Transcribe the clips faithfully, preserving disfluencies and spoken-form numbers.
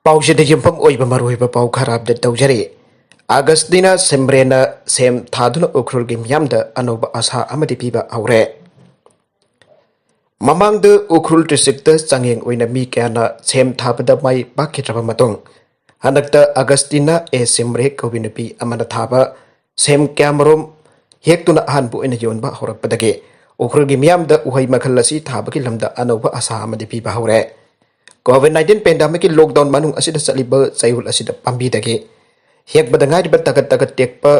ꯄꯥꯎꯁꯤꯗ ꯌꯨꯝꯐꯝ ꯑꯣꯏꯕ ꯃꯔꯨꯑꯣꯏꯕ ꯄꯥꯎ ꯈꯔ ꯑꯞꯗꯦꯠ ꯇꯧꯖꯔꯤ꯫ ꯑꯒꯁꯇꯤꯅ ꯁꯦꯝꯕ꯭ꯔꯦꯅ ꯁꯦꯝ ꯊꯥꯗꯨꯅ ꯎꯈ꯭ꯔꯨꯜꯒꯤ ꯃꯤꯌꯥꯝꯗ ꯑꯅꯧꯕ ꯑꯥꯁꯥ ꯑꯃꯗꯤ ꯄꯤꯕ ꯍꯧꯔꯦ꯫ ꯃꯃꯥꯡꯗ ꯎꯈ꯭ꯔꯨꯜ ꯗꯤꯁꯇ꯭ꯔꯤꯛꯇ ꯆꯥꯡꯌꯦꯡ ꯑꯣꯏꯅ ꯃꯤ ꯀꯌꯥꯅ ꯁꯦꯝ ꯊꯥꯕꯗ ꯃꯥꯏ ꯄꯥꯛꯈꯤꯗ꯭ꯔꯕ ꯃꯇꯨꯡ, ꯍꯟꯗꯛꯇ ꯑꯒꯁꯇꯤꯅꯥ ꯑꯦ ꯁꯤꯝꯔꯦ ꯀꯧꯕꯤ ꯅꯨꯄꯤ ꯑꯃꯅ ꯊꯥꯕ ꯁꯦꯝ ꯀꯌꯥꯃꯔꯨꯝ ꯍꯦꯛꯇꯨꯅ ꯑꯍꯥꯟꯕ ꯑꯣꯏꯅ ꯌꯣꯟꯕ ꯍꯧꯔꯛꯄꯗꯒꯤ ꯎꯈ꯭ꯔꯨꯜꯒꯤ ꯃꯤꯌꯥꯝꯗ ꯎꯍꯩ ꯃꯈꯜ ꯑꯁꯤ ꯊꯥꯕꯒꯤ ꯂꯝꯗ ꯑꯅꯧꯕ ꯑꯥꯁꯥ ꯑꯃꯗꯤ ꯄꯤꯕ ꯍꯧꯔꯦ꯫ ꯀꯣꯚꯤꯗ ꯅꯥꯏꯟꯇꯤꯟ ꯄꯦꯟꯗꯥꯃꯤꯛꯀꯤ ꯂꯣꯛꯗꯥꯎꯟ ꯃꯅꯨꯡ ꯑꯁꯤꯗ ꯆꯠꯂꯤꯕ ꯆꯌꯣꯜ ꯑꯁꯤꯗ ꯄꯥꯝꯕꯤꯗꯒꯤ ꯍꯦꯛꯄꯗ ꯉꯥꯏꯔꯤꯕ ꯇꯒꯠ ꯇꯒꯠ ꯇꯦꯛꯄ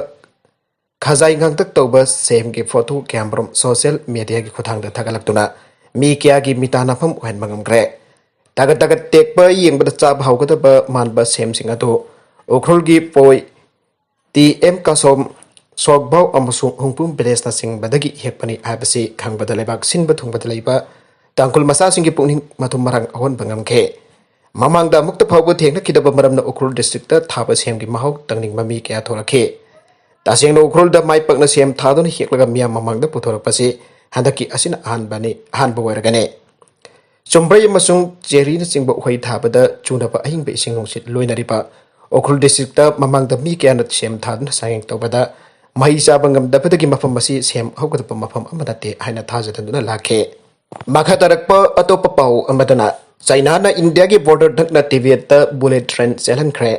ꯈꯖꯥꯏ ꯉꯥꯡꯇꯛ ꯇꯧꯕ ꯁꯦꯝꯒꯤ ꯐꯣꯇꯣ ꯀꯌꯥꯃꯔꯨꯝ ꯁꯣꯁꯤꯌꯦꯜ ꯃꯦꯗꯤꯌꯥꯒꯤ ꯈꯨꯠꯊꯥꯡꯗ ꯊꯥꯒꯠꯂꯛꯇꯨꯅ ꯃꯤ ꯀꯌꯥꯒꯤ ꯃꯤꯇꯥꯟꯅꯐꯝ ꯑꯣꯏꯍꯟꯕ ꯉꯝꯈ꯭ꯔꯦ꯫ ꯇꯒꯠ ꯇꯒꯠ ꯇꯦꯛꯄ ꯌꯦꯡꯕꯗ ꯆꯥꯕ ꯍꯧꯒꯗꯕ ꯃꯥꯟꯕ ꯁꯦꯝꯁꯤꯡ ꯑꯗꯨ ꯎꯈ꯭ꯔꯨꯜꯒꯤ ꯄꯣꯏ ꯇꯤ ꯑꯦꯝ ꯀꯥꯁꯣꯝ, ꯁꯣꯛꯕꯥꯎ ꯑꯃꯁꯨꯡ ꯍꯨꯡꯄꯨꯝ ꯚꯤꯂꯦꯖꯅꯆꯤꯡꯕꯗꯒꯤ ꯍꯦꯛꯄꯅꯤ ꯍꯥꯏꯕꯁꯤ ꯈꯪꯕꯗ ꯂꯩꯕꯥꯛ ꯁꯤꯟꯕ ꯊꯨꯡꯕꯗ ꯂꯩꯕ ꯇꯥꯡꯈꯨꯜ ꯃꯆꯥꯁꯤꯡꯒꯤ ꯄꯨꯛꯅꯤꯡ ꯃꯊꯨꯝ ꯃꯔꯥꯡ ꯑꯣꯟꯕ ꯉꯝꯈꯤ꯫ ꯃꯃꯥꯡꯗ ꯑꯃꯨꯛꯇ ꯐꯥꯎꯕ ꯊꯦꯡꯅꯈꯤꯗꯕ ꯃꯔꯝꯅ ꯎꯈ꯭ꯔꯨꯜ ꯗꯤꯁꯇ꯭ꯔꯤꯛꯇ ꯊꯥꯕ ꯁꯦꯝꯒꯤ ꯃꯍꯥꯎ ꯇꯪꯅꯤꯡꯕ ꯃꯤ ꯀꯌꯥ ꯊꯣꯔꯛꯈꯤ꯫ ꯇꯁꯦꯡꯅ ꯎꯈ꯭ꯔꯨꯜꯗ ꯃꯥꯏ ꯄꯥꯛꯅ ꯁꯦꯝ ꯊꯥꯗꯨꯅ ꯍꯦꯛꯂꯒ ꯃꯤꯌꯥꯝ ꯃꯃꯥꯡꯗ ꯄꯨꯊꯣꯔꯛꯄꯁꯤ ꯍꯟꯗꯛꯀꯤ ꯑꯁꯤꯅ ꯑꯍꯥꯟꯕꯅꯤ, ꯑꯍꯥꯟꯕ ꯑꯣꯏꯔꯒꯅꯤ꯫ ꯆꯨꯝꯕ꯭ꯔꯩ ꯑꯃꯁꯨꯡ ꯆꯦꯔꯤꯅꯆꯤꯡꯕ ꯎꯍꯩ ꯊꯥꯕꯗ ꯆꯨꯅꯕ ꯑꯏꯪꯕ ꯏꯁꯤꯡ ꯅꯨꯡꯁꯤꯠ ꯂꯣꯏꯅꯔꯤꯕ ꯎꯈ꯭ꯔꯨꯜ ꯗꯤꯁꯇ꯭ꯔꯤꯛꯇ ꯃꯃꯥꯡꯗ ꯃꯤ ꯀꯌꯥꯅ ꯁꯦꯝ ꯊꯥꯗꯨꯅ ꯆꯥꯡꯌꯦꯡ ꯇꯧꯕꯗ ꯃꯍꯩ ꯆꯥꯕ ꯉꯝꯗꯕꯗꯒꯤ ꯃꯐꯝ ꯑꯁꯤ ꯁꯦꯝ ꯍꯧꯒꯗꯕ ꯃꯐꯝ ꯑꯃ ꯅꯠꯇꯦ ꯍꯥꯏꯅ ꯊꯥꯖꯗꯨꯅ ꯂꯥꯛꯈꯤ꯫ ꯃꯈꯥ ꯇꯥꯔꯛꯄ ꯑꯇꯣꯞꯄ ꯄꯥꯎ ꯑꯃꯗꯅ, ꯆꯥꯏꯅꯥꯅ ꯏꯟꯗꯤꯌꯥꯒꯤ ꯕꯣꯔꯗꯔ ꯅꯛꯅ ꯇꯤꯕꯦꯠꯇ ꯕꯨꯂꯦꯠ ꯇ꯭ꯔꯦꯟ ꯆꯦꯜꯍꯟꯈ꯭ꯔꯦ꯫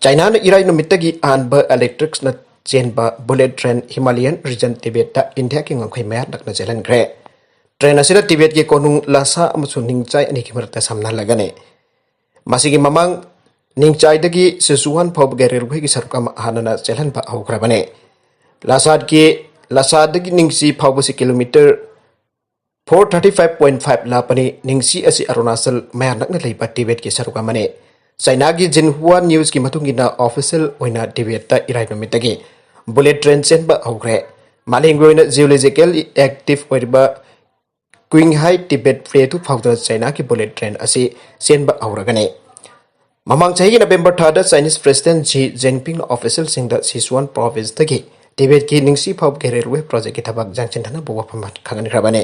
ꯆꯥꯏꯅꯥꯅ ꯏꯔꯥꯏ ꯅꯨꯃꯤꯠꯇꯒꯤ ꯑꯍꯥꯟꯕ ꯏꯂꯦꯛꯇ꯭ꯔꯤꯛꯅ ꯆꯦꯟꯕ ꯕꯨꯂꯦꯠ ꯇ꯭ꯔꯦꯟ ꯍꯤꯃꯥꯂꯌꯟ ꯔꯤꯖꯟ ꯇꯤꯕꯦꯠꯇ ꯏꯟꯗꯤꯌꯥꯒꯤ ꯉꯝꯈꯩ ꯃꯌꯥ ꯅꯛꯅ ꯆꯦꯜꯍꯟꯈ꯭ꯔꯦ꯫ ꯇ꯭ꯔꯦꯟ ꯑꯁꯤꯅ ꯇꯤꯕꯦꯠꯀꯤ ꯀꯣꯅꯨꯡ ꯂꯥꯁꯥ ꯑꯃꯁꯨꯡ ꯅꯤꯡꯆꯥꯏ ꯑꯅꯤꯒꯤ ꯃꯔꯛꯇ ꯁꯝꯅꯍꯜꯂꯒꯅꯤ꯫ ꯃꯁꯤꯒꯤ ꯃꯃꯥꯡ ꯅꯤꯡꯆꯥꯏꯗꯒꯤ ꯁꯤꯆꯨꯋꯥꯟ ꯐꯥꯎꯕꯒꯤ ꯔꯦꯜꯋꯦꯒꯤ ꯁꯔꯨꯛ ꯑꯃ ꯍꯥꯟꯅꯅ ꯆꯦꯜꯍꯟꯕ ꯍꯧꯈ꯭ꯔꯕꯅꯤ꯫ ꯂꯥꯁꯥꯗꯒꯤ ꯂꯥꯁꯥꯗꯒꯤ ꯅꯤꯡꯆꯤ ꯐꯥꯎꯕꯁꯤ kilometre four thirty five point five ꯂꯥꯞꯄꯅꯤ꯫ ꯅꯤꯡꯆꯤ ꯑꯁꯤ ꯑꯔꯨꯅꯥꯆꯜ ꯃꯌꯥ ꯅꯛꯅ ꯂꯩꯕ ꯇꯤꯕꯦꯠꯀꯤ ꯁꯔꯨꯛ ꯑꯃꯅꯤ꯫ ꯆꯥꯏꯅꯥꯒꯤ ꯖꯤꯟꯍꯨꯋꯥ ꯅ꯭ꯌꯨꯁꯀꯤ ꯃꯇꯨꯡ ꯏꯟꯅ, ꯑꯣꯐꯤꯁꯤꯌꯦꯜ ꯑꯣꯏꯅ ꯇꯤꯕꯦꯠꯇ ꯏꯔꯥꯏ ꯅꯨꯃꯤꯠꯇꯒꯤ ꯕꯨꯂꯦꯠ ꯇ꯭ꯔꯦꯟ ꯆꯦꯟꯕ ꯍꯧꯈ꯭ꯔꯦ꯫ ꯃꯥꯂꯦꯝꯒꯤ ꯑꯣꯏꯅ ꯖꯤꯑꯣꯂꯣꯖꯤꯀꯦꯜꯂꯤ ꯑꯦꯛꯇꯤꯚ ꯑꯣꯏꯔꯤꯕ ꯀ꯭ꯋꯤꯡꯍꯥꯏ ꯇꯤꯕꯦꯠ ꯄ꯭ꯂꯦꯇꯨ ꯐꯥꯎꯗꯨꯅ ꯆꯥꯏꯅꯥꯒꯤ ꯕꯨꯂꯦꯠ ꯇ꯭ꯔꯦꯟ ꯑꯁꯤ ꯆꯦꯟꯕ ꯍꯧꯔꯒꯅꯤ꯫ ꯃꯃꯥꯡ ꯆꯍꯤꯒꯤ ꯅꯕꯦꯝꯕꯔ ꯊꯥꯗ ꯆꯥꯏꯅꯤꯁ ꯄ꯭ꯔꯦꯁꯤꯗꯦꯟꯠ ꯖꯤ ꯖꯤꯟꯄꯤꯡꯅ ꯑꯣꯐꯤꯁꯤꯌꯦꯜꯁꯤꯡꯗ ꯁꯤꯆꯨꯋꯥꯟ ꯄ꯭ꯔꯣꯚꯤꯟꯁꯇꯒꯤ ꯇꯤꯕꯦꯠꯀꯤ ꯅꯤꯡꯁꯤ ꯐꯥꯎꯕꯒꯤ ꯔꯦꯜꯋꯦ ꯄ꯭ꯔꯣꯖꯦꯛꯀꯤ ꯊꯕꯛ ꯌꯥꯡꯁꯤꯟꯊꯅꯕ ꯋꯥꯐꯝ ꯈꯪꯍꯟꯈ꯭ꯔꯕꯅꯤ꯫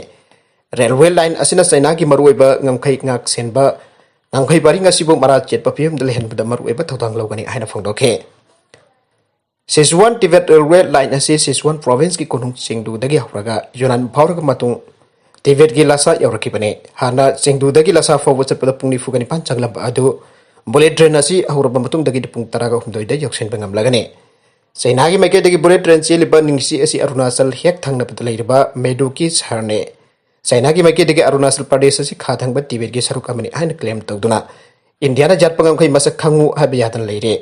ꯔꯦꯜꯋꯦ ꯂꯥꯏꯟ ꯑꯁꯤꯅ ꯆꯥꯏꯅꯥꯒꯤ ꯃꯔꯨꯑꯣꯏꯕ ꯉꯝꯈꯩ ꯉꯥꯛ ꯁꯦꯟꯕ ꯉꯝꯈꯩ ꯄꯔꯤꯡ ꯑꯁꯤꯕꯨ ꯃꯔꯥ ꯆꯦꯠꯄ ꯐꯤꯕꯝꯗ ꯂꯩꯍꯟꯕꯗ ꯃꯔꯨꯑꯣꯏꯕ ꯊꯧꯗꯥꯡ ꯂꯧꯒꯅꯤ ꯍꯥꯏꯅ ꯐꯣꯡꯗꯣꯛꯈꯤ꯫ ꯁꯤꯆꯨꯋꯥꯟ ꯇꯤꯕꯦꯠ ꯔꯦꯜꯋꯦ ꯂꯥꯏꯟ ꯑꯁꯤ ꯁꯤꯆꯨꯋꯥꯟ ꯄ꯭ꯔꯣꯚꯤꯟꯁꯀꯤ ꯀꯣꯅꯨꯡ ꯆꯦꯡꯗꯨꯗꯒꯤ ꯍꯧꯔꯒ ꯌꯨꯅꯥꯟ ꯐꯥꯎꯔꯒ ꯃꯇꯨꯡ ꯇꯤꯕꯦꯠꯀꯤ ꯂꯥꯁꯥ ꯌꯧꯔꯛꯈꯤꯕꯅꯤ꯫ ꯍꯥꯟꯅ ꯆꯦꯡꯗꯨꯗꯒꯤ ꯂꯥꯁꯥ ꯐꯥꯎꯕ ꯆꯠꯄꯗ ꯄꯨꯡ ꯅꯤꯐꯨꯒ ꯅꯤꯄꯥꯟ ꯆꯪꯂꯝꯕ ꯑꯗꯨ ꯕꯨꯂꯦꯠ ꯇ꯭ꯔꯦꯟ ꯑꯁꯤ ꯍꯧꯔꯕ ꯃꯇꯨꯡꯗꯒꯤꯗꯤ ꯄꯨꯡ ꯇꯔꯥꯒ ꯍꯨꯝꯗꯣꯏꯗ ꯌꯧꯁꯤꯟꯕ ꯉꯝꯂꯒꯅꯤ꯫ ꯆꯩꯅꯥꯒꯤ ꯃꯥꯏꯀꯩꯗꯒꯤ ꯕꯨꯂꯦꯠ ꯇ꯭ꯔꯦꯟ ꯆꯦꯜꯂꯤꯕ ꯅꯤꯡꯁꯤ ꯑꯁꯤ ꯑꯔꯨꯅꯥꯆꯜ ꯍꯦꯛ ꯊꯪꯅꯕꯗ ꯂꯩꯔꯤꯕ ꯃꯦꯗꯨꯀꯤ ꯁꯍꯔꯅꯤ꯫ ꯆꯩꯅꯥꯒꯤ ꯃꯥꯏꯀꯩꯗꯒꯤ ꯑꯔꯨꯅꯥꯆꯜ ꯄ꯭ꯔꯗꯦꯁ ꯑꯁꯤ ꯈꯥ ꯊꯪꯕ ꯇꯤꯕꯦꯠꯀꯤ ꯁꯔꯨꯛ ꯑꯃꯅꯤ ꯍꯥꯏꯅ ꯀ꯭ꯂꯦꯝ ꯇꯧꯗꯨꯅ ꯏꯟꯗꯤꯌꯥꯅ ꯌꯥꯠꯄ ꯉꯝꯈꯩ ꯃꯁꯛ ꯈꯪꯉꯨ ꯍꯥꯏꯕ ꯌꯥꯗꯅ ꯂꯩꯔꯦ꯫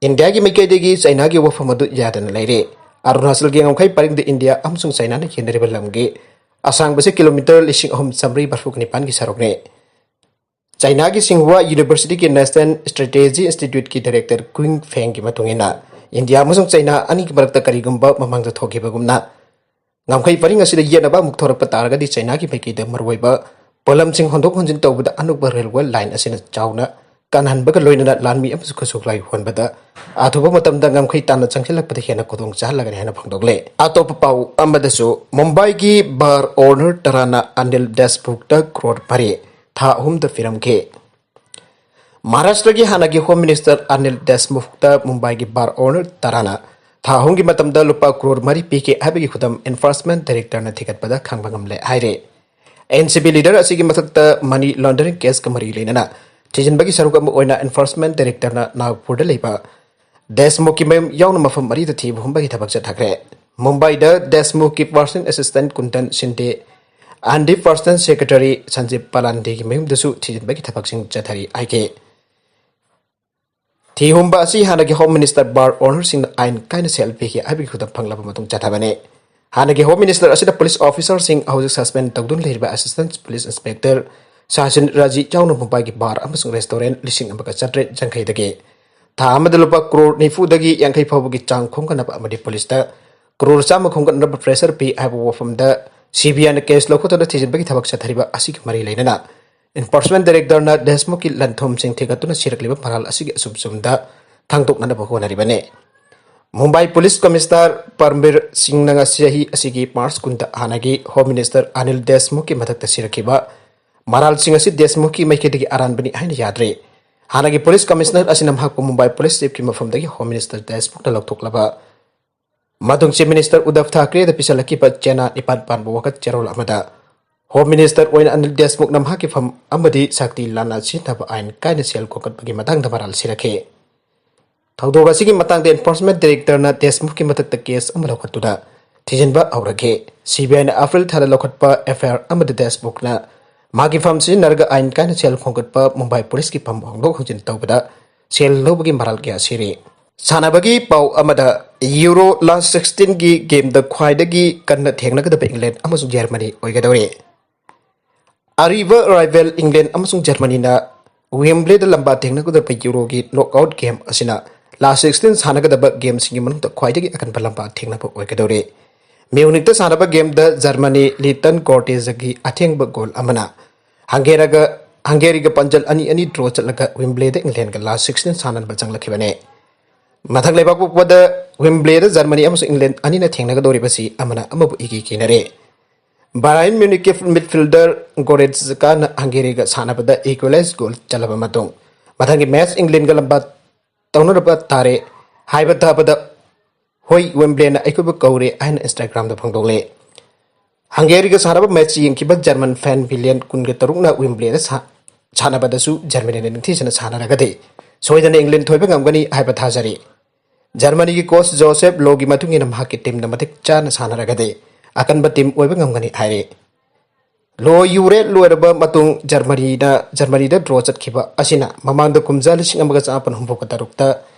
ꯏꯟꯗꯤꯌꯥꯒꯤ ꯃꯥꯏꯀꯩꯗꯒꯤ ꯆꯩꯅꯥꯒꯤ ꯋꯥꯐꯝ ꯑꯗꯨ ꯌꯥꯗꯅ ꯂꯩꯔꯦ꯫ ꯑꯔꯨꯅꯥꯆꯜꯒꯤ ꯉꯝꯈꯩ ꯄꯔꯤꯡꯗ ꯏꯟꯗꯤꯌꯥ ꯑꯃꯁꯨꯡ ꯆꯩꯅꯥꯅ ꯌꯦꯟꯅꯔꯤꯕ ꯂꯝꯒꯤ ꯑꯁꯥꯡꯕꯁꯤ ꯀꯤꯂꯣꯃꯤꯇꯔ ꯂꯤꯁꯤꯡ ꯑꯍꯨꯝ ꯆꯥꯃꯔꯤ ꯃꯔꯤꯐꯨꯒ ꯅꯤꯄꯥꯟꯒꯤ ꯁꯔꯨꯛꯅꯤ꯫ ꯆꯩꯅꯥꯒꯤ ꯁꯤꯡꯍꯨꯋꯥ ꯌꯨꯅꯤꯚꯔꯁꯤꯇꯤꯒꯤ ꯅꯦꯁꯅꯦꯜ ꯁ꯭ꯇ꯭ꯔꯦꯇꯦꯖꯤ ꯏꯟꯁꯇꯤꯇ꯭ꯌꯨꯠꯀꯤ ꯗꯥꯏꯔꯦꯛꯇꯔ ꯀ꯭ꯋꯤꯡ ꯐꯦꯡꯒꯤ ꯃꯇꯨꯡ ꯏꯟꯅ, ꯏꯟꯗꯤꯌꯥ ꯑꯃꯁꯨꯡ ꯆꯩꯅꯥ ꯑꯅꯤꯒꯤ ꯃꯔꯛꯇ ꯀꯔꯤꯒꯨꯝꯕ ꯃꯃꯥꯡꯗ ꯊꯣꯛꯈꯤꯕꯒꯨꯝꯅ ꯉꯝꯈꯩ ꯄꯔꯤꯡ ꯑꯁꯤꯗ ꯌꯦꯠꯅꯕ ꯑꯃꯨꯛ ꯊꯣꯔꯛꯄ ꯇꯥꯔꯒꯗꯤ ꯆꯩꯅꯥꯒꯤ ꯃꯥꯏꯀꯩꯗ ꯃꯔꯨꯑꯣꯏꯕ ꯄꯣꯠꯂꯝꯁꯤꯡ ꯍꯣꯟꯗꯣꯛ ꯍꯣꯟꯖꯤꯟ ꯇꯧꯕꯗ ꯑꯅꯧꯕ ꯔꯦꯜꯋꯦ ꯂꯥꯏꯟ ꯑꯁꯤꯅ ꯆꯥꯎꯅ ꯀꯥꯟꯍꯟꯕꯒ ꯂꯣꯏꯅꯅ ꯂꯥꯟꯃꯤ ꯑꯃꯁꯨꯡ ꯈꯨꯠꯁꯨ ꯈꯨꯠꯂꯥꯏ ꯍꯣꯟꯕꯗ ꯑꯊꯨꯕ ꯃꯇꯝꯗ ꯉꯝꯈꯩ ꯇꯥꯟꯅ ꯆꯪꯁꯤꯜꯂꯛꯄꯗ ꯍꯦꯟꯅ ꯈꯨꯗꯣꯡ ꯆꯥꯍꯜꯂꯒꯅꯤ ꯍꯥꯏꯅ ꯐꯣꯡꯗꯣꯛꯂꯦ꯫ ꯑꯇꯣꯞꯄ ꯄꯥꯎ ꯑꯃꯗꯁꯨ, ꯃꯨꯝꯕꯥꯏꯒꯤ ꯕꯥꯔ ꯑꯣꯅꯔ ꯇꯔꯥꯅ ꯑꯅꯤꯜ ꯗꯦꯁꯃꯨꯈꯇ ꯀ꯭ꯔꯣꯔ ꯃꯔꯤ ꯊꯥ ꯑꯍꯨꯝꯗ ꯄꯤꯔꯝꯈꯤ꯫ ꯃꯍꯥꯔꯥꯁꯇ꯭ꯔꯒꯤ ꯍꯥꯟꯅꯒꯤ ꯍꯣꯝ ꯃꯤꯅꯤꯁꯇꯔ ꯑꯅꯤꯜ ꯗꯦꯁꯃꯨꯈꯇ ꯃꯨꯝꯕꯥꯏꯒꯤ ꯕꯥꯔ ꯑꯣꯅꯔ ꯇꯔꯥꯅ ꯊꯥ ꯑꯍꯨꯝꯒꯤ ꯃꯇꯝꯗ ꯂꯨꯄꯥ ꯀ꯭ꯔꯣꯔ ꯃꯔꯤ ꯄꯤꯈꯤ ꯍꯥꯏꯕꯒꯤ ꯈꯨꯗꯝ ꯏꯟꯐꯣꯔꯁꯃꯦꯟ ꯗꯥꯏꯔꯦꯛꯇꯔꯅ ꯊꯤꯒꯠꯄꯗ ꯈꯪꯕ ꯉꯝꯂꯦ ꯍꯥꯏꯔꯦ꯫ ꯑꯦꯟ ꯁꯤ ꯕꯤ ꯂꯤꯗꯔ ꯑꯁꯤꯒꯤ ꯃꯊꯛꯇ ꯃꯅꯤ ꯂꯣꯟꯗꯔꯤꯡ ꯀꯦꯁꯀ ꯃꯔꯤ ꯂꯩꯅꯅ ꯊꯤꯖꯤꯟꯕꯒꯤ ꯁꯔꯨꯛ ꯑꯃ ꯑꯣꯏꯅ ꯏꯟꯐꯣꯔꯁꯃꯦꯟ ꯗꯥꯏꯔꯦꯛꯇꯔꯅ ꯅꯥꯒꯄꯨꯔꯗ ꯂꯩꯕ ꯗꯦꯁꯃꯨꯈꯀꯤ ꯃꯌꯨꯝ ꯌꯥꯎꯅ ꯃꯐꯝ ꯃꯔꯤꯗ ꯊꯤꯕ ꯍꯨꯝꯕꯒꯤ ꯊꯕꯛ ꯆꯠꯊꯈ꯭ꯔꯦ꯫ ꯃꯨꯝꯕꯥꯏꯗ ꯗꯦꯁꯃꯨꯈꯀꯤ ꯄꯔꯁꯅꯦꯜ ꯑꯦꯁꯤꯁꯇꯦꯟꯠ ꯀꯨꯟꯗꯟ ꯁꯤꯟꯗꯦ ꯑꯃꯗꯤ ꯄꯔꯁꯅꯦꯜ ꯁꯦꯀ꯭ꯔꯦꯇꯔꯤ ꯁꯟꯖꯤꯕ ꯄꯂꯥꯟꯗꯦꯒꯤ ꯃꯌꯨꯝꯗꯁꯨ ꯊꯤꯖꯤꯟꯕꯒꯤ ꯊꯕꯛꯁꯤꯡ ꯆꯠꯊꯔꯤ ꯍꯥꯏꯈꯤ꯫ ꯊꯤꯍꯨꯝꯕ ꯑꯁꯤ ꯍꯥꯟꯅꯒꯤ ꯍꯣꯝ ꯃꯤꯅꯤꯁꯇꯔ ꯕꯥꯔ ꯑꯣꯅꯔꯁꯤꯡꯅ ꯑꯥꯏꯟ ꯀꯥꯏꯅ ꯁꯦꯜ ꯄꯤꯈꯤ ꯍꯥꯏꯕꯒꯤ ꯈꯨꯗꯝ ꯐꯪꯂꯕ ꯃꯇꯨꯡ ꯆꯠꯊꯕꯅꯤ꯫ ꯍꯥꯟꯅꯒꯤ ꯍꯣꯝ ꯃꯤꯅꯤꯁꯇꯔ ꯑꯁꯤꯅ ꯄꯨꯂꯤꯁ ꯑꯣꯐꯤꯁꯥꯔꯁꯤꯡ, ꯍꯧꯖꯤꯛ ꯁꯁꯄꯦꯟ ꯇꯧꯗꯨꯅ ꯂꯩꯔꯤꯕ ꯑꯦꯁꯤꯁꯇꯦꯟꯠ ꯄꯨꯂꯤꯁ ꯏꯟꯁꯄꯦꯛꯇꯔ ꯁꯥꯁꯤꯟ ꯔꯥꯖꯤ ꯌꯥꯎꯅ ꯃꯨꯝꯕꯥꯏꯒꯤ ꯕꯥꯔ ꯑꯃꯁꯨꯡ ꯔꯦꯁꯇꯣꯔꯦꯟꯠ ꯂꯤꯁꯤꯡ ꯑꯃꯒ ꯆꯥꯇ꯭ꯔꯦꯠ ꯌꯥꯡꯈꯩꯗꯒꯤ ꯊꯥ ꯑꯃꯗ ꯂꯨꯄꯥ ꯀ꯭ꯔꯣꯔ ꯅꯤꯐꯨꯗꯒꯤ ꯌꯥꯡꯈꯩ ꯐꯥꯎꯕꯒꯤ ꯆꯥꯡ ꯈꯣꯝꯒꯠꯅꯕ ꯑꯃꯗꯤ ꯄꯨꯂꯤꯁꯇ ꯀ꯭ꯔꯣꯔ ꯆꯥꯝꯃ ꯈꯣꯝꯒꯠꯅꯕ ꯄ꯭ꯔꯦꯁꯔ ꯄꯤ ꯍꯥꯏꯕ ꯋꯥꯐꯝꯗ ꯁꯤ ꯕꯤ ꯑꯥꯏꯅ ꯀꯦꯁ ꯂꯧꯈꯠꯇꯨꯅ ꯊꯤꯖꯤꯟꯕꯒꯤ ꯊꯕꯛ ꯆꯠꯊꯔꯤꯕ ꯑꯁꯤꯒꯤ ꯃꯔꯤ ꯂꯩꯅꯅ ꯏꯟꯐꯣꯔꯁꯃꯦꯟ ꯗꯥꯏꯔꯦꯛꯇꯔꯅ ꯗꯦꯁꯃꯨꯈꯀꯤ ꯂꯟ-ꯊꯨꯝꯁꯤꯡ ꯊꯤꯒꯠꯇꯨꯅ ꯁꯤꯔꯛꯂꯤꯕ ꯃꯔꯥꯜ ꯑꯁꯤꯒꯤ ꯑꯆꯨꯝ ꯆꯨꯝꯗ ꯊꯥꯡꯗꯣꯛꯅꯅꯕ ꯍꯣꯠꯅꯔꯤꯕꯅꯤ꯫ ꯃꯨꯝꯕꯥꯏ ꯄꯨꯂꯤꯁ ꯀꯃꯤꯁꯅꯔ ꯄꯔꯝꯕꯤꯔ ꯁꯤꯡꯅ ꯉꯁꯤ ꯆꯍꯤ ꯑꯁꯤꯒꯤ ꯃꯥꯔꯆ ꯀꯨꯟꯗ ꯍꯥꯟꯅꯒꯤ ꯍꯣꯝ ꯃꯤꯅꯤꯁꯇꯔ ꯑꯅꯤꯜ ꯗꯦꯁꯃꯨꯈꯀꯤ ꯃꯊꯛꯇ ꯁꯤꯔꯛꯈꯤꯕ ꯃꯔꯥꯜꯁꯤꯡ ꯑꯁꯤ ꯗꯦꯁꯃꯨꯈꯀꯤ ꯃꯥꯏꯀꯩꯗꯒꯤ ꯑꯔꯥꯟꯕꯅꯤ ꯍꯥꯏꯅ ꯌꯥꯗ꯭ꯔꯦ꯫ ꯍꯥꯟꯅꯒꯤ ꯄꯨꯂꯤꯁ ꯀꯃꯤꯁꯅꯔ ꯑꯁꯤꯅ ꯃꯍꯥꯛꯄꯨ ꯃꯨꯝꯕꯥꯏ ꯄꯨꯂꯤꯁ ꯆꯤꯐꯀꯤ ꯃꯐꯝꯗꯒꯤ ꯍꯣꯝ ꯃꯤꯅꯤꯁꯇꯔ ꯗꯦꯁꯃꯨꯈꯅ ꯂꯧꯊꯣꯛꯂꯕ ꯃꯇꯨꯡ ꯆꯤꯐ ꯃꯤꯅꯤꯁꯇꯔ ꯎꯗꯕ ꯊꯥꯀ꯭ꯔꯦꯗ ꯄꯤꯁꯜꯂꯛꯈꯤꯕ ꯆꯦꯅꯥ ꯅꯤꯄꯥꯟ ꯄꯥꯟꯕ ꯋꯥꯀꯠ ꯆꯦꯔꯣꯜ ꯑꯃꯗ ꯍꯣꯝ ꯃꯤꯅꯤꯁꯇꯔ ꯑꯣꯏꯅ ꯑꯅꯤꯜ ꯗꯦꯁꯃꯨꯈꯅ ꯃꯍꯥꯛꯀꯤ ꯐꯝ ꯑꯃꯗꯤ ꯁꯛꯇꯤ ꯂꯥꯟꯅ ꯁꯤꯖꯤꯟꯅꯕ ꯑꯥꯏꯟ ꯀꯥꯏꯅ ꯁꯦꯜ ꯈꯣꯝꯒꯠꯄꯒꯤ ꯃꯇꯥꯡꯗ ꯃꯔꯥꯜ ꯁꯤꯔꯛꯈꯤ꯫ ꯊꯧꯗꯣꯛ ꯑꯁꯤꯒꯤ ꯃꯇꯥꯡꯗ ꯏꯟꯐꯣꯔꯁꯃꯦꯟ ꯗꯥꯏꯔꯦꯛꯇꯔꯅ ꯗꯦꯁꯃꯨꯈꯀꯤ ꯃꯊꯛꯇ ꯀꯦꯁ ꯑꯃ ꯂꯧꯈꯠꯇꯨꯅ ꯊꯤꯖꯤꯟꯕ ꯍꯧꯔꯛꯈꯤ꯫ ꯁꯤ ꯕꯤ ꯑꯥꯏꯅ ꯑꯦꯄ꯭ꯔꯤꯜ ꯊꯥꯗ ꯂꯧꯈꯠꯄ ꯑꯦꯐ ꯑꯥꯏ ꯑꯥꯔ ꯑꯃꯗ ꯗꯦꯁꯃꯨꯈꯅ ꯃꯥꯒꯤ ꯐꯝ ꯁꯤꯖꯤꯟꯅꯔꯒ ꯑꯥꯏꯟ ꯀꯥꯏꯅ ꯁꯦꯜ ꯈꯣꯝꯒꯠꯄ ꯃꯨꯝꯕꯥꯏ ꯄꯨꯂꯤꯁꯀꯤ ꯐꯝ ꯍꯣꯡꯗꯣꯛ ꯍꯣꯡꯖꯤꯟ ꯇꯧꯕꯗ ꯁꯦꯜ ꯂꯧꯕꯒꯤ ꯃꯔꯥꯜ ꯀꯌꯥ ꯁꯤꯔꯤ꯫ ꯁꯥꯟꯅꯕꯒꯤ ꯄꯥꯎ ꯑꯃꯗ, ꯌꯨꯔꯣ ꯂꯥꯁ ꯁꯤꯛꯁꯇꯤꯟꯒꯤ ꯒꯦꯝꯗ ꯈ꯭ꯋꯥꯏꯗꯒꯤ ꯀꯟꯅ ꯊꯦꯡꯅꯒꯗꯕ ꯏꯪꯂꯦꯟ ꯑꯃꯁꯨꯡ ꯖꯔꯃꯅꯤ ꯑꯣꯏꯒꯗꯧꯔꯤ꯫ ꯑꯔꯤꯕ ꯔꯥꯏꯚꯦꯜ ꯏꯪꯂꯦꯟ ꯑꯃꯁꯨꯡ ꯖꯔꯃꯅꯤꯅ ꯋꯦꯝꯕ꯭ꯂꯦꯗ ꯂꯝꯕꯥ ꯊꯦꯡꯅꯒꯗꯧꯔꯤꯕ ꯌꯨꯔꯣꯒꯤ ꯅꯣꯛꯑꯥꯎꯠ ꯒꯦꯝ ꯑꯁꯤꯅ ꯂꯥꯁ ꯁꯤꯛꯁꯇꯤꯟ ꯁꯥꯟꯅꯒꯗꯕ ꯒꯦꯝꯁꯤꯡꯒꯤ ꯃꯅꯨꯡꯗ ꯈ꯭ꯋꯥꯏꯗꯒꯤ ꯑꯀꯟꯕ ꯂꯝꯕꯥ ꯊꯦꯡꯅꯕ ꯑꯣꯏꯒꯗꯧꯔꯤ꯫ ꯃ꯭ꯌꯨꯅꯤꯛꯇ ꯁꯥꯟꯅꯕ ꯒꯦꯝꯗ ꯖꯔꯃꯅꯤ ꯂꯤꯇꯟ ꯀꯣꯔꯇꯦꯖꯒꯤ ꯑꯊꯦꯡꯕ ꯒꯣꯜ ꯑꯃꯅ ꯍꯪꯒꯦꯔꯒ ꯍꯪꯒꯦꯔꯤꯒ ꯄꯥꯟꯖꯜ ꯑꯅꯤ ꯑꯅꯤ ꯗ꯭ꯔꯣ ꯆꯠꯂꯒ ꯋꯤꯝꯕ꯭ꯂꯦꯗ ꯏꯪꯂꯦꯟꯒ ꯂꯥꯁ ꯁꯤꯛꯁꯇꯤꯟ ꯁꯥꯟꯅꯅꯕ ꯆꯪꯂꯛꯈꯤꯕꯅꯦ꯫ ꯃꯊꯪ ꯂꯩꯕꯥꯛ ꯄꯣꯛꯄꯗ ꯋꯤꯝꯕ꯭ꯂꯦꯗ ꯖꯔꯃꯅꯤ ꯑꯃꯁꯨꯡ ꯏꯪꯂꯦꯟ ꯑꯅꯤꯅ ꯊꯦꯡꯅꯒꯗꯧꯔꯤꯕꯁꯤ ꯑꯃꯅ ꯑꯃꯕꯨ ꯏꯀꯤ ꯀꯤꯅꯔꯦ꯫ ꯕꯥꯌꯔꯟ ꯃ꯭ꯌꯨꯅꯤꯛꯀꯤ ꯃꯤꯗꯐꯤꯜꯗꯔ ꯒꯣꯔꯦꯠꯁꯀꯥꯅ ꯍꯪꯒꯦꯔꯤꯒ ꯁꯥꯟꯅꯕꯗ ꯏꯀ꯭ꯋꯦꯂꯥꯏꯖ ꯒꯣꯜ ꯆꯜꯂꯕ ꯃꯇꯨꯡ, ꯃꯊꯪꯒꯤ ꯃꯦꯆ ꯏꯪꯂꯦꯟꯒ ꯂꯝꯕꯥ ꯇꯧꯅꯔꯕ ꯇꯥꯔꯦ ꯍꯥꯏꯕ ꯊꯥꯕꯗ ꯍꯣꯏ ꯋꯦꯝꯕ꯭ꯂꯦꯅ ꯑꯩꯈꯣꯏꯕꯨ ꯀꯧꯔꯦ ꯍꯥꯏꯅ ꯏꯟꯁꯇꯥꯒ꯭ꯔꯥꯝꯗ ꯐꯣꯡꯗꯣꯛꯂꯦ꯫ ꯍꯪꯒꯦꯔꯤꯒ ꯁꯥꯟꯅꯕ ꯃꯦꯆ ꯌꯦꯡꯈꯤꯕ ꯖꯔꯃꯟ ꯐꯦꯟ ꯕꯤꯂꯤꯌꯟ ꯀꯨꯟꯒ ꯇꯔꯨꯛꯅ ꯋꯦꯝꯕ꯭ꯂꯦꯗ ꯁꯥ-, ꯁꯥꯟꯅꯕꯗꯁꯨ ꯖꯔꯃꯅꯤꯅ ꯅꯤꯡꯊꯤꯖꯅ ꯁꯥꯟꯅꯔꯒꯗꯤ ꯁꯣꯏꯗꯅ ꯏꯪꯂꯦꯟ ꯊꯣꯏꯕ ꯉꯝꯒꯅꯤ ꯍꯥꯏꯕ ꯊꯥꯖꯔꯤ꯫ ꯖꯔꯃꯅꯤꯒꯤ ꯀꯣꯆ ꯖꯣꯁꯦꯞ ꯂꯣꯒꯤ ꯃꯇꯨꯡ ꯏꯟꯅ ꯃꯍꯥꯛꯀꯤ ꯇꯤꯝꯅ ꯃꯇꯤꯛ ꯆꯥꯅ ꯁꯥꯟꯅꯔꯒꯗꯤ ꯑꯀꯟꯕ ꯇꯤꯝ ꯑꯣꯏꯕ ꯉꯝꯒꯅꯤ ꯍꯥꯏꯔꯤ꯫ ꯂꯣ ꯌꯨꯔꯦ ꯂꯣꯏꯔꯕ ꯃꯇꯨꯡ ꯖꯔꯃꯅꯤꯅ, ꯖꯔꯃꯅꯤꯗ ꯗ꯭ꯔꯣ ꯆꯠꯈꯤꯕ ꯑꯁꯤꯅ ꯃꯃꯥꯡꯗ ꯀꯨꯝꯖꯥ ꯂꯤꯁꯤꯡ ꯑꯃꯒ ꯆꯃꯥꯄꯟ ꯍꯨꯝꯐꯨꯒ ꯇꯔꯨꯛꯇ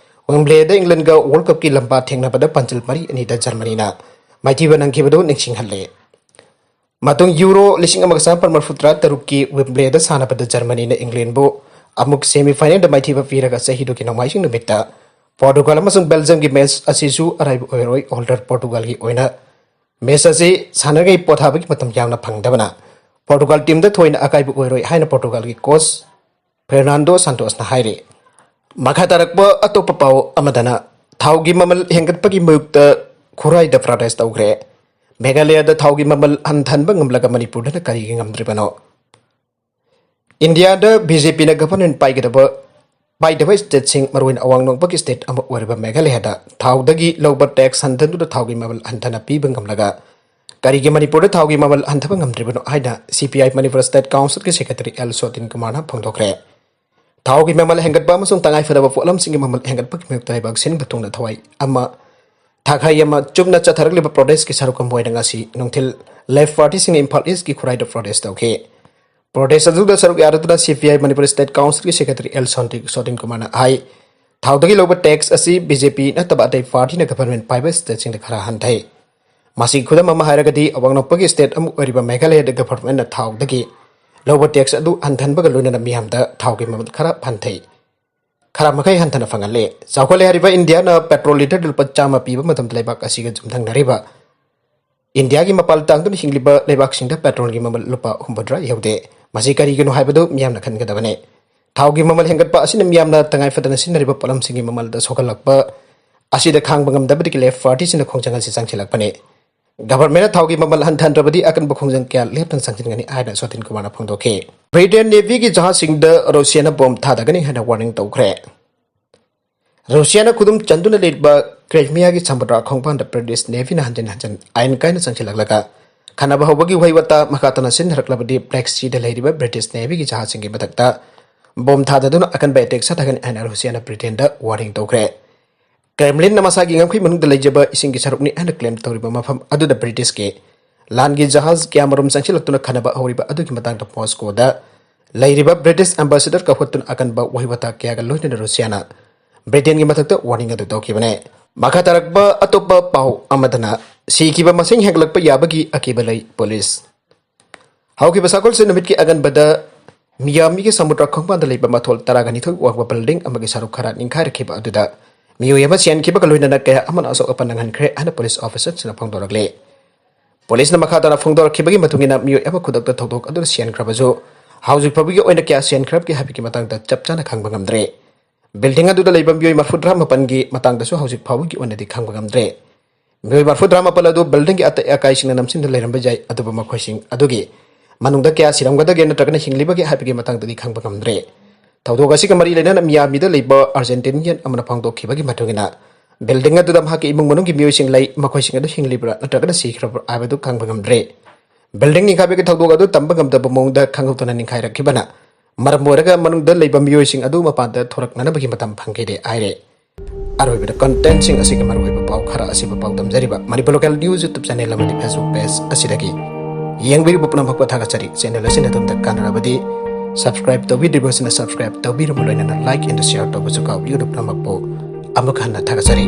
ꯋꯦꯝꯕ꯭ꯂꯦꯗ ꯏꯪꯂꯦꯟꯒ ꯋꯥꯔꯜ ꯀꯞꯀꯤ ꯂꯝꯕꯥ ꯊꯦꯡꯅꯕꯗ ꯄꯥꯟꯖꯜ ꯃꯔꯤ ꯑꯅꯤꯗ ꯖꯔꯃꯅꯤꯅ ꯃꯥꯏꯊꯤꯕ ꯅꯪꯈꯤꯕꯗꯨ ꯅꯤꯡꯁꯤꯡꯍꯜꯂꯤ꯫ ꯃꯇꯨꯡ ꯌꯨꯔꯣ ꯂꯤꯁꯤꯡ ꯑꯃꯒ ꯆꯃꯥꯄꯟ ꯃꯔꯤꯐꯨ ꯇꯔꯥ ꯇꯔꯨꯛꯀꯤ ꯋꯤꯝꯕ꯭ꯂꯦꯗ ꯁꯥꯟꯅꯕꯗ ꯖꯔꯃꯅꯤꯅ ꯏꯪꯂꯦꯟꯕꯨ ꯑꯃꯨꯛ ꯁꯦꯃꯤ ꯐꯥꯏꯅꯦꯜꯗ ꯃꯥꯏꯊꯤꯕ ꯄꯤꯔꯒ ꯆꯍꯤꯗꯨꯒꯤ ꯅꯣꯡꯃꯥꯏꯖꯤꯡ ꯅꯨꯃꯤꯠꯇ ꯄꯣꯔꯇꯨꯒꯜ ꯑꯃꯁꯨꯡ ꯕꯦꯜꯖꯤꯌꯝꯒꯤ ꯃꯦꯆ ꯑꯁꯤꯁꯨ ꯑꯔꯥꯏꯕ ꯑꯣꯏꯔꯣꯏ꯫ ꯑꯣꯜꯗꯔ ꯄꯣꯔꯇꯨꯒꯜꯒꯤ ꯑꯣꯏꯅ ꯃꯦꯆ ꯑꯁꯤ ꯁꯥꯟꯅꯔꯤꯉꯩ ꯄꯣꯊꯥꯕꯒꯤ ꯃꯇꯝ ꯌꯥꯝꯅ ꯐꯪꯗꯕꯅ ꯄꯣꯔꯇꯨꯒꯜ ꯇꯤꯝꯗ ꯊꯣꯏꯅ ꯑꯀꯥꯏꯕ ꯑꯣꯏꯔꯣꯏ ꯍꯥꯏꯅ ꯄꯣꯔꯇꯨꯒꯜꯒꯤ ꯀꯣꯆ ꯐꯦꯔꯅꯥꯟꯗꯣ ꯁꯥꯟꯇꯣꯁꯅ ꯍꯥꯏꯔꯤ꯫ ꯃꯈꯥ ꯇꯥꯔꯛꯄ ꯑꯇꯣꯞꯄ ꯄꯥꯎ ꯑꯃꯗꯅ ꯊꯥꯎꯒꯤ ꯃꯃꯜ ꯍꯦꯟꯒꯠꯄꯒꯤ ꯃꯥꯌꯣꯛꯇ ꯈꯨꯔꯥꯏꯗ ꯄ꯭ꯔꯣꯇꯦꯁ ꯇꯧꯈ꯭ꯔꯦ꯫ ꯃꯦꯘꯥꯂꯌꯥꯗ ꯊꯥꯎꯒꯤ ꯃꯃꯜ ꯍꯟꯊꯍꯟꯕ ꯉꯝꯂꯒ ꯃꯅꯤꯄꯨꯔꯗꯅ ꯀꯔꯤꯒꯤ ꯉꯝꯗ꯭ꯔꯤꯕꯅꯣ? ꯏꯟꯗꯤꯌꯥꯗ ꯕꯤ ꯖꯦ ꯄꯤꯅ ꯒꯚꯔꯟꯃꯦꯟ ꯄꯥꯏꯒꯗꯕ ꯄꯥꯏꯗꯕ ꯁ꯭ꯇꯦꯠꯁꯤꯡ, ꯃꯔꯨꯑꯣꯏꯅ ꯑꯋꯥꯡ ꯅꯣꯡꯄꯣꯛꯀꯤ ꯁ꯭ꯇꯦꯠ ꯑꯃ ꯑꯣꯏꯔꯤꯕ ꯃꯦꯘꯥꯂꯌꯥꯗ ꯊꯥꯎꯗꯒꯤ ꯂꯧꯕ ꯇꯦꯛꯁ ꯍꯟꯊꯗꯨꯅ ꯊꯥꯎꯒꯤ ꯃꯃꯜ ꯍꯟꯊꯅ ꯄꯤꯕ ꯉꯝꯂꯒ ꯀꯔꯤꯒꯤ ꯃꯅꯤꯄꯨꯔꯗ ꯊꯥꯎꯒꯤ ꯃꯃꯜ ꯍꯟꯊꯕ ꯉꯝꯗ꯭ꯔꯤꯕꯅꯣ ꯍꯥꯏꯅ ꯁꯤ ꯄꯤ ꯑꯥꯏ ꯃꯅꯤꯄꯨꯔ ꯁ꯭ꯇꯦꯠ ꯀꯥꯎꯟꯁꯤꯜꯒꯤ ꯁꯦꯀ꯭ꯔꯦꯇꯔꯤ ꯑꯦꯜ ꯁꯣꯇꯤꯟ ꯀꯨꯃꯥꯔꯅ ꯐꯣꯡꯗꯣꯛꯈ꯭ꯔꯦ꯫ ꯊꯥꯎꯒꯤ ꯃꯃꯜ ꯍꯦꯟꯒꯠꯄ ꯑꯃꯁꯨꯡ ꯇꯉꯥꯏꯐꯗꯕ ꯄꯣꯠꯂꯝꯁꯤꯡꯒꯤ ꯃꯃꯜ ꯍꯦꯟꯒꯠꯄꯒꯤ ꯃꯥꯌꯣꯛꯇ ꯂꯩꯕꯥꯛ ꯁꯤꯟꯕ ꯊꯨꯡꯅ ꯊꯋꯥꯏ ꯑꯃ ꯊꯥꯈꯥꯏ ꯑꯃ ꯆꯨꯝꯅ ꯆꯠꯊꯔꯛꯂꯤꯕ ꯄ꯭ꯔꯣꯇꯦꯁꯀꯤ ꯁꯔꯨꯛ ꯑꯃ ꯑꯣꯏꯅ ꯉꯁꯤ ꯅꯨꯡꯊꯤꯜ ꯂꯦꯐ ꯄꯥꯔꯇꯤꯁꯤꯡꯅ ꯏꯝꯐꯥꯜ ꯏꯁꯀꯤ ꯈꯨꯔꯥꯏꯗ ꯄ꯭ꯔꯣꯇꯦꯁ ꯇꯧꯈꯤ꯫ ꯄ꯭ꯔꯣꯇꯦꯁ ꯑꯗꯨꯗ ꯁꯔꯨꯛ ꯌꯥꯔꯗꯨꯅ ꯁꯤ ꯄꯤ ꯑꯥꯏ ꯃꯅꯤꯄꯨꯔ ꯁ꯭ꯇꯦꯠ ꯀꯥꯎꯟꯁꯤꯜꯒꯤ ꯁꯦꯀ꯭ꯔꯦꯇꯔꯤ ꯑꯦꯜ ꯁꯣꯟꯇꯤ-, ꯁꯣꯇꯤꯟ ꯀꯨꯃꯥꯔꯅ ꯍꯥꯏ, ꯊꯥꯎꯗꯒꯤ ꯂꯧꯕ ꯇꯦꯛꯁ ꯑꯁꯤ ꯕꯤ ꯖꯦ ꯄꯤ ꯅꯠꯇꯕ ꯑꯇꯩ ꯄꯥꯔꯇꯤꯅ ꯒꯚꯔꯟꯃꯦꯟ ꯄꯥꯏꯕ ꯁ꯭ꯇꯦꯠꯁꯤꯡꯗ ꯈꯔ ꯍꯟꯊꯩ꯫ ꯃꯁꯤ ꯈꯨꯗꯝ ꯑꯃ ꯍꯥꯏꯔꯒꯗꯤ, ꯑꯋꯥꯡ ꯅꯣꯛꯄꯒꯤ ꯁ꯭ꯇꯦꯠ ꯑꯃ ꯑꯣꯏꯔꯤꯕ ꯃꯦꯘꯥꯂꯌꯗ ꯒꯚꯔꯟꯃꯦꯟꯅ ꯊꯥꯎꯗꯒꯤ ꯂꯧꯕ ꯇꯦꯛꯁ ꯑꯗꯨ ꯍꯟꯊꯍꯟꯕꯒ ꯂꯣꯏꯅꯅ ꯃꯤꯌꯥꯝꯗ ꯊꯥꯎꯒꯤ ꯃꯃꯜ ꯈꯔ ꯍꯟꯊꯩ, ꯈꯔ ꯃꯈꯩ ꯍꯟꯊꯅ ꯐꯪꯍꯜꯂꯦ꯫ ꯆꯥꯎꯈꯠꯂꯦ ꯍꯥꯏꯔꯤꯕ ꯏꯟꯗꯤꯌꯥꯅ ꯄꯦꯇ꯭ꯔꯣꯜ ꯂꯤꯇꯔꯗ ꯂꯨꯄꯥ ꯆꯥꯝꯃ ꯄꯤꯕ ꯃꯇꯝꯗ ꯂꯩꯕꯥꯛ ꯑꯁꯤꯒ ꯆꯨꯝꯊꯪꯅꯔꯤꯕ ꯏꯟꯗꯤꯌꯥꯒꯤ ꯃꯄꯥꯟ ꯇꯥꯡꯗꯨꯅ ꯍꯤꯡꯂꯤꯕ ꯂꯩꯕꯥꯛꯁꯤꯡꯗ ꯄꯦꯇ꯭ꯔꯣꯜꯒꯤ ꯃꯃꯜ ꯂꯨꯄꯥ ꯍꯨꯝꯐꯨꯇꯔꯥ ꯌꯧꯗꯦ꯫ ꯃꯁꯤ ꯀꯔꯤꯒꯤꯅꯣ ꯍꯥꯏꯕꯗꯨ ꯃꯤꯌꯥꯝꯅ ꯈꯟꯒꯗꯕꯅꯤ꯫ ꯊꯥꯎꯒꯤ ꯃꯃꯜ ꯍꯦꯟꯒꯠꯄ ꯑꯁꯤꯅ ꯃꯤꯌꯥꯝꯅ ꯇꯉꯥꯏ ꯐꯗꯅ ꯁꯤꯖꯤꯟꯅꯔꯤꯕ ꯄꯣꯠꯂꯝꯁꯤꯡꯒꯤ ꯃꯃꯜꯗ ꯁꯣꯛꯍꯜꯂꯛꯄ ꯑꯁꯤꯗ ꯈꯥꯡꯕ ꯉꯝꯗꯕꯗꯒꯤ ꯂꯦꯐ ꯄꯥꯔꯇꯤꯁꯤꯡꯅ ꯈꯣꯡꯖꯪ ꯑꯁꯤ ꯆꯪꯁꯤꯜꯂꯛꯄꯅꯤ꯫ ꯒꯚꯔꯟꯃꯦꯟꯅ ꯊꯥꯎꯒꯤ ꯃꯃꯜ ꯍꯟꯊꯍꯟꯗ꯭ꯔꯕꯗꯤ ꯑꯀꯟꯕ ꯈꯣꯡꯖꯪ ꯀꯌꯥ ꯂꯦꯞꯇꯅ ꯆꯪꯁꯤꯟꯒꯅꯤ ꯍꯥꯏꯅ ꯁꯣꯇꯤꯟ ꯀꯨꯃꯥꯔꯅ ꯐꯣꯡꯗꯣꯛꯈꯤ꯫ ꯕ꯭ꯔꯤꯇꯦꯟ ꯅꯦꯚꯤꯒꯤ ꯖꯍꯥꯖꯁꯤꯡꯗ ꯔꯨꯁꯤꯌꯥꯅ ꯕꯣꯝ ꯊꯥꯗꯒꯅꯤ ꯍꯥꯏꯅ ꯋꯥꯔꯅꯤꯡ ꯇꯧꯈ꯭ꯔꯦ꯫ ꯔꯨꯁꯤꯌꯥꯅ ꯈꯨꯗꯨꯝ ꯆꯟꯗꯨꯅ ꯂꯩꯔꯤꯕ ꯀ꯭ꯔꯤꯃꯤꯌꯥꯒꯤ ꯁꯃꯨꯗ꯭ꯔ ꯈꯣꯡꯕꯥꯟꯗ ꯕ꯭ꯔꯤꯇꯤꯁ ꯅꯦꯚꯤꯅ ꯍꯟꯖꯤꯟ ꯍꯟꯖꯤꯟ ꯑꯥꯏꯟ ꯀꯥꯏꯅ ꯆꯪꯁꯤꯜꯂꯛꯂꯒ ꯈꯟꯅꯕ ꯍꯧꯕꯒꯤ ꯋꯥꯍꯩ ꯋꯥꯇꯥ ꯃꯈꯥ ꯇꯥꯅ ꯁꯤꯖꯤꯟꯅꯔꯛꯂꯕꯗꯤ ꯕ꯭ꯂꯦꯛ ꯁꯤꯗ ꯂꯩꯔꯤꯕ ꯕ꯭ꯔꯤꯇꯤꯁ ꯅꯦꯚꯤꯒꯤ ꯖꯍꯥꯖꯁꯤꯡꯒꯤ ꯃꯊꯛꯇ ꯕꯣꯝ ꯊꯥꯗꯗꯨꯅ ꯑꯀꯟꯕ ꯑꯦꯇꯦꯛ ꯆꯠꯊꯒꯅꯤ ꯍꯥꯏꯅ ꯔꯨꯁꯤꯌꯥꯅ ꯕ꯭ꯔꯤꯇꯦꯟꯗ ꯋꯥꯔꯅꯤꯡ ꯇꯧꯈ꯭ꯔꯦ꯫ ꯀ꯭ꯔꯦꯝꯂꯤꯟꯅ ꯃꯁꯥꯒꯤ ꯉꯝꯈꯩ ꯃꯅꯨꯡꯗ ꯂꯩꯖꯕ ꯏꯁꯤꯡꯒꯤ ꯁꯔꯨꯛꯅꯤ ꯍꯥꯏꯅ ꯀ꯭ꯂꯦꯝ ꯇꯧꯔꯤꯕ ꯃꯐꯝ ꯑꯗꯨꯗ ꯕ꯭ꯔꯤꯇꯤꯁꯀꯤ ꯂꯥꯟꯒꯤ ꯖꯍꯥꯖ ꯀꯌꯥꯃꯔꯨꯝ ꯆꯪꯁꯤꯜꯂꯛꯇꯨꯅ ꯈꯟꯅꯕ ꯍꯧꯔꯤꯕ ꯑꯗꯨꯒꯤ ꯃꯇꯥꯡꯗ ꯃꯣꯁꯀꯣꯗ ꯂꯩꯔꯤꯕ ꯕ꯭ꯔꯤꯇꯤꯁ ꯑꯦꯝꯕꯦꯁꯦꯗꯔ ꯀꯧꯈꯠꯇꯨꯅ ꯑꯀꯟꯕ ꯋꯥꯍꯩ ꯋꯥꯇꯥ ꯀꯌꯥꯒ ꯂꯣꯏꯅꯅ ꯔꯨꯁꯤꯌꯥꯅ ꯕ꯭ꯔꯤꯇꯦꯟꯒꯤ ꯃꯊꯛꯇ ꯋꯥꯔꯅꯤꯡ ꯑꯗꯨ ꯇꯧꯈꯤꯕꯅꯦ꯫ ꯃꯈꯥ ꯇꯥꯔꯛꯄ ꯑꯇꯣꯞꯄ ꯄꯥꯎ ꯑꯃꯗꯅ ꯁꯤꯈꯤꯕ ꯃꯁꯤꯡ ꯍꯦꯟꯒꯠꯂꯛꯄ ꯌꯥꯕꯒꯤ ꯑꯀꯤꯕ ꯂꯩ, ꯄꯨꯂꯤꯁ꯫ ꯍꯧꯈꯤꯕ ꯁꯒꯣꯜꯁꯦꯟ ꯅꯨꯃꯤꯠꯀꯤ ꯑꯉꯟꯕꯗ ꯃꯤꯌꯥꯃꯤꯒꯤ ꯁꯃꯨꯗ꯭ꯔ ꯈꯣꯡꯕꯥꯟꯗ ꯂꯩꯕ ꯃꯊꯣꯜ ꯇꯔꯥꯒ ꯅꯤꯊꯣꯏ ꯋꯥꯡꯕ ꯕꯤꯜꯗꯤꯡ ꯑꯃꯒꯤ ꯁꯔꯨꯛ ꯈꯔ ꯅꯤꯡꯈꯥꯏꯔꯛꯈꯤꯕ ꯑꯗꯨꯗ ꯃꯤꯑꯣꯏ ꯑꯃ ꯁꯤꯍꯟꯈꯤꯕꯒ ꯂꯣꯏꯅꯅ ꯀꯌꯥ ꯑꯃꯅ ꯑꯁꯣꯛ ꯑꯄꯟ ꯅꯪꯍꯟꯈ꯭ꯔꯦ ꯍꯥꯏꯅ ꯄꯨꯂꯤꯁ ꯑꯣꯐꯤꯁꯔꯁꯤꯡꯅ ꯐꯣꯡꯗꯣꯔꯛꯂꯤ꯫ ꯄꯨꯂꯤꯁꯅ ꯃꯈꯥ ꯇꯥꯅ ꯐꯣꯡꯗꯣꯔꯛꯈꯤꯕꯒꯤ ꯃꯇꯨꯡ ꯏꯟꯅ ꯃꯤꯑꯣꯏ ꯑꯃ ꯈꯨꯗꯛꯇ ꯊꯧꯗꯣꯛ ꯑꯗꯨꯗ ꯁꯤꯍꯟꯈ꯭ꯔꯕꯁꯨ ꯍꯧꯖꯤꯛ ꯐꯥꯎꯕꯒꯤ ꯑꯣꯏꯅ ꯀꯌꯥ ꯁꯤꯍꯟꯈ꯭ꯔꯕꯒꯦ ꯍꯥꯏꯕꯒꯤ ꯃꯇꯥꯡꯗ ꯆꯞ ꯆꯥꯅ ꯈꯪꯕ ꯉꯝꯗ꯭ꯔꯦ꯫ ꯕꯤꯜꯗꯤꯡ ꯑꯗꯨꯗ ꯂꯩꯕ ꯃꯤꯑꯣꯏ ꯃꯔꯤꯐꯨꯇꯔꯥ ꯃꯥꯄꯟꯒꯤ ꯃꯇꯥꯡꯗꯁꯨ ꯍꯧꯖꯤꯛ ꯐꯥꯎꯕꯒꯤ ꯑꯣꯏꯅꯗꯤ ꯈꯪꯕ ꯉꯝꯗ꯭ꯔꯦ꯫ ꯃꯤꯑꯣꯏ ꯃꯔꯤꯐꯨꯇꯔꯥ ꯃꯥꯄꯟ ꯑꯗꯨ ꯕꯤꯜꯗꯤꯡꯒꯤ ꯑꯇꯩ ꯑꯀꯥꯏꯁꯤꯡꯅ ꯅꯝꯁꯤꯟꯗꯨꯅ ꯂꯩꯔꯝꯕ ꯌꯥꯏ, ꯑꯗꯨꯕꯨ ꯃꯈꯣꯏꯁꯤꯡ ꯑꯗꯨꯒꯤ ꯃꯅꯨꯡꯗ ꯀꯌꯥ ꯁꯤꯔꯝꯒꯗꯒꯦ ꯅꯠꯇ꯭ꯔꯒꯅ ꯍꯤꯡꯂꯤꯕꯒꯦ ꯍꯥꯏꯕꯒꯤ ꯃꯇꯥꯡꯗꯗꯤ ꯈꯪꯕ ꯉꯝꯗ꯭ꯔꯦ꯫ ꯊꯧꯗꯣꯛ ꯑꯁꯤꯒ ꯃꯔꯤ ꯂꯩꯅꯅ ꯃꯤꯌꯥꯃꯤꯗ ꯂꯩꯕ ꯑꯥꯔꯖꯦꯟꯇꯤꯅꯤꯌꯟ ꯑꯃꯅ ꯐꯣꯡꯗꯣꯛꯈꯤꯕꯒꯤ ꯃꯇꯨꯡ ꯏꯟꯅ, ꯕꯤꯜꯗꯤꯡ ꯑꯗꯨꯗ ꯃꯍꯥꯛꯀꯤ ꯏꯃꯨꯡ ꯃꯅꯨꯡꯒꯤ ꯃꯤꯑꯣꯏꯁꯤꯡ ꯂꯩ, ꯃꯈꯣꯏꯁꯤꯡ ꯑꯗꯨ ꯍꯤꯡꯂꯤꯕ꯭ꯔꯥ ꯅꯠꯇ꯭ꯔꯒꯅ ꯁꯤꯈ꯭ꯔꯕ꯭ꯔꯥ ꯍꯥꯏꯕꯗꯨ ꯈꯪꯕ ꯉꯝꯗ꯭ꯔꯦ꯫ ꯕꯤꯜꯗꯤꯡ ꯅꯤꯡꯈꯥꯏꯕꯒꯤ ꯊꯧꯗꯣꯛ ꯑꯗꯨ ꯇꯝꯕ ꯉꯝꯗꯕ ꯃꯑꯣꯡꯗ ꯈꯪꯍꯧꯗꯅ ꯅꯤꯡꯈꯥꯏꯔꯛꯈꯤꯕꯅ ꯃꯔꯝ ꯑꯣꯏꯔꯒ ꯃꯅꯨꯡꯗ ꯂꯩꯕ ꯃꯤꯑꯣꯏꯁꯤꯡ ꯑꯗꯨ ꯃꯄꯥꯟꯗ ꯊꯣꯔꯛꯅꯅꯕꯒꯤ ꯃꯇꯝ ꯐꯪꯈꯤꯗꯦ ꯍꯥꯏꯔꯦ꯫ ꯑꯔꯣꯏꯕꯗ ꯀꯟꯇꯦꯟꯁꯤꯡ ꯑꯁꯤꯒꯤ ꯃꯔꯨꯑꯣꯏꯕ ꯄꯥꯎ ꯈꯔ ꯑꯁꯤꯕꯨ ꯄꯥꯎꯗꯝꯖꯔꯤꯕ Manipur local news YouTube channel ꯑꯃꯗꯤ ꯐꯦꯁꯕꯨꯛ ꯄꯦꯖ ꯑꯁꯤꯗꯒꯤ ꯌꯦꯡꯕꯤꯔꯤꯕ ꯄꯨꯝꯅꯃꯛꯄꯨ ꯊꯥꯒꯠꯆꯔꯤ꯫ ꯆꯦꯅꯦꯜ ꯑꯁꯤꯅ ꯑꯗꯣꯝꯗ ꯀꯥꯟꯅꯔꯕꯗꯤ ꯁꯕꯁꯀ꯭ꯔꯥꯏꯕ ꯇꯧꯕꯤꯗ꯭ꯔꯤꯕꯁꯤꯅ ꯁꯕꯁꯀ꯭ꯔꯥꯏꯕ ꯇꯧꯕꯤꯔꯕ, ꯂꯣꯏꯅꯅ ꯂꯥꯏꯛ ꯑꯦꯟ ꯁꯤꯌꯥꯔ ꯇꯧꯕꯁꯨ ꯀꯥꯎꯕꯤꯒꯅꯨ꯫ ꯄꯨꯝꯅꯃꯛꯄꯨ ꯑꯃꯨꯛ ꯍꯟꯅ ꯊꯥꯒꯠꯆꯔꯤ꯫